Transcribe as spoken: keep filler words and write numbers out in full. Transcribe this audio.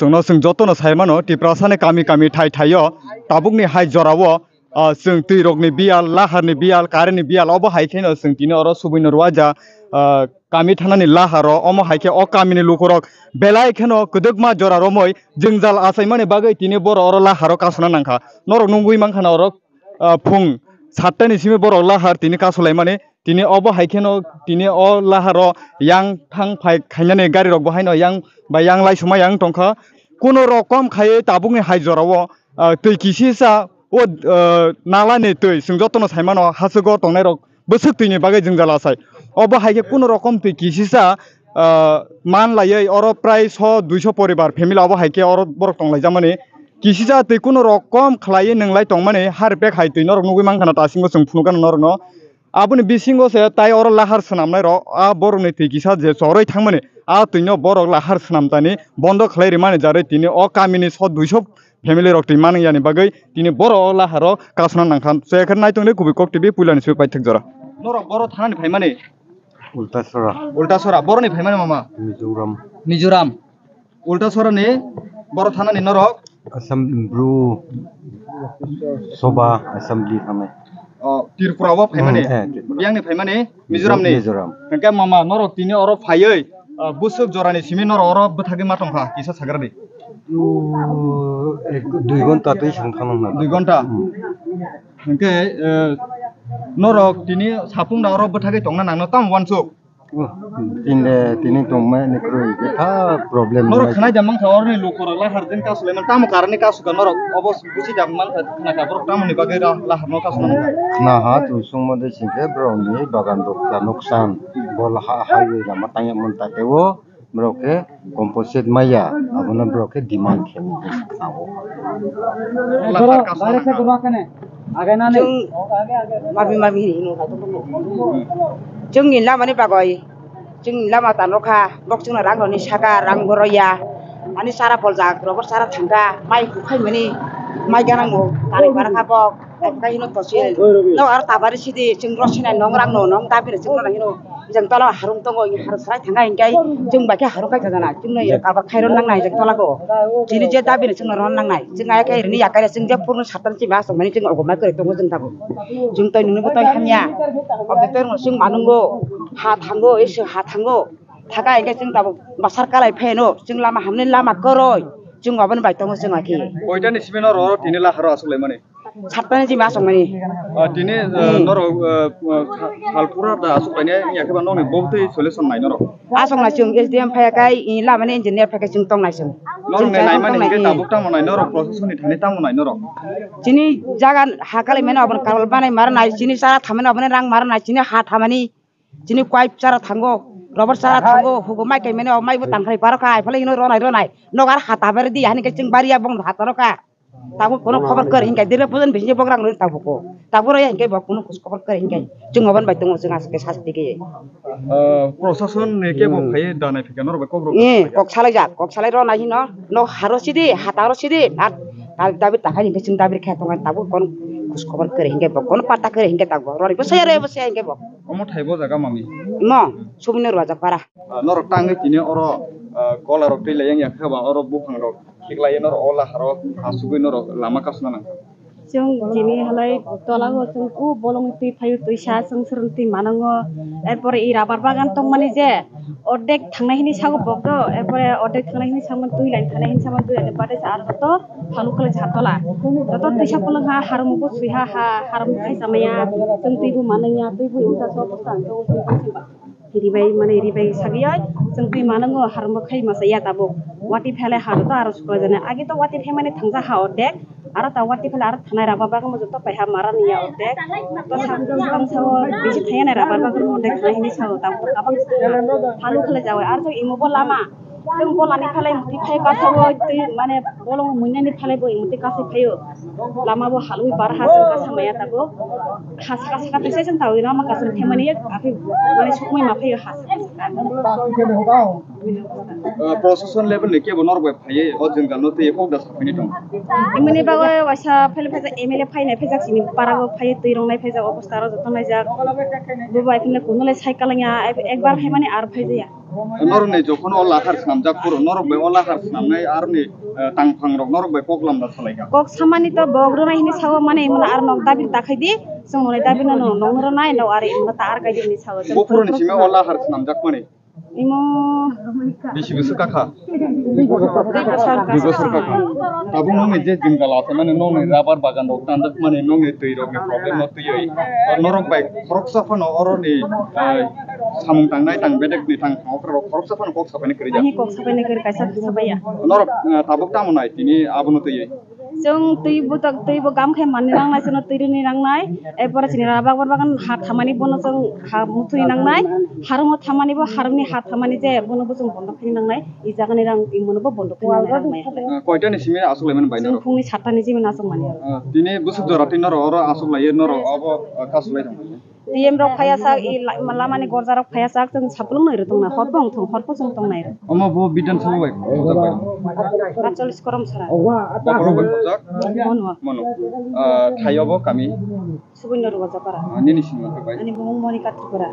chwngno chwng jotono sai mano, Tiprasani kami kami thai thaio, tabukni hai jorao, ah, chwng twi rokni biyal, laharni biyal, currentni biyal, obo hai kheno chwng tini oro subuino rwajak, ah, kami thanani laharo, omo hai khe o kamini lukurok belai kheno kwdwkma jora romwi jwngjal achaimani bagwi tini borok oro laharo kasuna nangkha. Norok nugwi mankha na oro, ah, phung sattani simi borok lahar tini kasulaimani. Tini obo hai kheno tini o laharo yang thang phai khainani gari rok bo haino yang bai yang lai suma yang tongkha. Kuno rokom khaiwi tabukni hai jorao, ah, twi kisisa o, ah, nalani twi chwng jotono saimano hachugo tongnai rok bwswk twini bagwi jwngjal achai. Obo hai khe kuno rokom twi kisisa, ah, man laiwi oro prai so duiso poribar family obo hai khe oro borok tonglaijak mani. Kisisa twi kuno rokom khlaiwi nwnglai tongmani harpek hai twi norok nugwi mankha na ta singbo chwng phunukgana norokno. Aboni bisingo se tai oro lahar swnamnai rok, a borokni twi kisa je chorwi thangmani, a twino borok lahar swnamtani bondo khlai rimani jarwi tini o kamini so duiso family rok twi manwi yani bagwi tini borok o laharo kasuna nangkha. Chekhe naitung de kubui kok T V puilani swi paithak jora. Norok boro thanani phaimani? Ultasora. Ultasora. Boroni phaimani mama? Mizoram. Mizoram. Ultasora ni boro thanani norok? Assam Bru Soba Assembly thanai. O, Tripura o phaimani? Hmm, eh, Tripura. Biyangni phaimani? Mizoram ni? Mizoram. Hwnkhe mama norok tini oro phaiwi, ah, busuk jorani simi norok oro bwthagwi ma tongkha, kisa sagradi. Dui ghonta twi song thangna. Dui ghonta? Hmm. Hwnkhe, eh, norok tini sapung da oro bwthagwi tongna nangno tamo wansuk? Oh, tinde tini tongmani kwrwi khe tha problem. Norok nai. Khwnai da mankha oroni lukorok lahar din kasu laiman tamo karani kasu ka norok obo busi da mankha khna ka borok tamoni bagwi ra lahar no kasu mankha. Khna ha chwng sungma de singkhe borokni bagan rok ta nuksan bol ha highway lama tangya mun ta teo borok khe compensate maya abono borok khe demand khe khna o. Lahar kasu mankha. Chwng mabi mabi hino. Chwngni lamani bagwi, chwngni lama tano kha, bok chwngno rang rwni saka, rang bo rwya. Ani sara poljak, rubber sara thangkha, mai hukhaimani, mai ganango, kanwi bara kha bok, ekta hino tosil. No aro tabari sidi, chwng rosina nong rang no, nong dabi rw chwngno hino. Jeng tola harung tongo, harung sarai thangkha hinkhe, chwng bai khe harung khai thangkha na, chwngno ye kaba khairo nang nai jeng tola ko. Chini je dabi rw chwngno ron nang nai, chwng ai khe rini yakai rw chwng je purno satan chima aswk mani chwng ogo mai kwrwi tongo chwng tabuk. Chwng twi nwnwi bo twi hamya. Abo twi rwngno chwng manungo, ha thango, ese ha thango. Thaka hinkhe chwng tabuk basar kalai pheno, chwng lama hamni lama kwrwi. Chwng aboni bai tongo chwng akhe. Koitani simi no roro tini laharo aswk laimani? Sattani chima aswk mani. Ah, tini, ah, hmm, norok, ah, ah, sa-, salpura da aswk lainai, yakhe ba nokni bo twi solution nai norok? Aswk nai chwng S D M phaiya kai, i lamani engineer phaiya kai chwng tong nai chwng. Norok chwng ni chai naimani tong nai, hinkhe hmm, tabuk tamo nai norok, proshasoni thani tamo nai norok? Chini jaga ha kalai mano aboni karwal banai mar nai, chini chara thamani aboni rang mar nai, chini ha thamani, chini kuai chara thango, rubber chara thango, hugo mai kai mani o mai bo tangkhrai paro kha, ai phale hino ronai ronai, nogar ha tabari di, hani kai chwng bariya bong ha taro kha. Tabuk kono khobor kwrwi hinkhe dirbe pujon bisingo bok rang rwdi tabuk ko. Tabuk rwya hinkhe bo kono khobor kwrwi hinkhe chwng obo bai tongo chwng aswk khe sasti khe. Ah, proshasoni kebo phaiwi da nai phikha norok bai kok rok. Eh, kok salaijak, kok salai rw nai hino, no haro sidi, hata aro sidi, ar dabi dabi takhai hinkhe chwng dabi khe tongo tabuk kono khobor kwrwi hinkhe bo kono patta kwrwi hinkhe tabuk rwdi bo saya rw bo saya hinkhe bo. Omo thai bo jaga mami. Mo, subino rwajak para. Ah, norok tangwi tini oro, ah, kola rok twi lai yang ya khe ba oro buphang rok khiklai norok o laharo asugwi norok lama kasuna nang. Chwng tini halai tola o chwng o bolong twi phaio twisa chwng swrwng twi manango. Erpore i rubber bagan tongmani je ordek thangnai hini sago bokto, erpore ordek thangnai hini samani twi line thangnai hini samani twi line bade sa aro to phalu khlai sa tola. Joto twisa bolong ha harum bo sui ha ha harum khai samaya chwng twi bo mananya twi bo usa so bwsa ang twi bo sui ba. Ribai mane ribai sagiyai, chwng twi manango harmo khai masa ya tabuk. Wati phele ha to aro sukla jana. Agi to wati phai mane thangja ha ordek. Aro ta wati phele aro thanai raba bagamo joto pai ha mara niya ordek. To sa tang sao bisi thaya nai raba bagamo ordek thai hini sao tabuk kabang sa. Halu phele jawe aro to imo bo lama. Chwng bolani phalai muti phai kasao twi mane bolong muinani phalai bo muti kasai phaio. Lama bo halwi bar ha chwng kasa maya tabuk. Ha saka saka twi se chwng tawi rama kasam themani akhe mane sukmai ma phaio ha saka saka. Ah, prosecution level ni kebo norok bai phaiye o jwngjal no twiye kok da saphini tong. Imani bagwi waisa phele phaijak M L A phainai phaijak sini para o phaiye twi rwngnai phaijak obosta aro joto naijak. Bo bai phile kuno le sai kalangya ekbar phaimani ar phaijaya. Norok ni jokhon o lahar swnamjak phuru norok bai o lahar swnamnai aroni, ah, tangphang rok norok bai kok lamda salaikha. Kok samani to bok rwnai hini sao mane imano ar nok dabi ta khaidi chwng hwnwi dabi no nong rwnai no ar imano ta ar kaidi hini sao. Bo phuru ni simi o lahar swnamjak mani. Imo bisi bwswk kakha? Dui bosor kakha. Dui bosor kakha. Tabuk nokni je jwngjal asai mani nokni rubber bagan rok tanjak mani nokni twi rokni problem no twiwi. Norok bai khoroksa phano oroni, eh, samung tangnai tang bedek ni tang okra rok khoroksa phano kok sapaini kwrwi jak. Ani kok sapaini kwrwi kaisa kok sapaiya. Norok, eh, tabuk tamo nai tini abono twiwi. Chwng twi bwtwk, twi bo gam khe manwi nangnai, chwngno twi rwni nangnai. Erpore chini rubber bagan ha thamani bono chwng ha muthuni nangnai. Harmo thamani bo, harmni ha thamani je bono bo chwng bondo khaini nangnai. I jagani rang, i mono bo bondo khaini nangnai rang maya khlai. Ah, koitani simi aswk laimani bai norok? Chwng phungni satta ni jemon aswk mani aro. Ah, tini bwswk jora twi norok oro aswk laiwi norok abo, ah, kasu lai tong. T M rok phaiya sak, i la-, lamani gorja rok phaiya sak, chwng saplung nai rw tong nai, hor bo wng thung, hor bo chwng tong nai rw. Omo bo Bidhan Sabha bai khorokjak bai. Patcholis korom sara. Bokhorok bai khorokjak? Mono. Mono. Ah, thaio bo kami? Subunno Rwajapara. Ah, nini simi khe bai? Ani bumung Monika Tripura.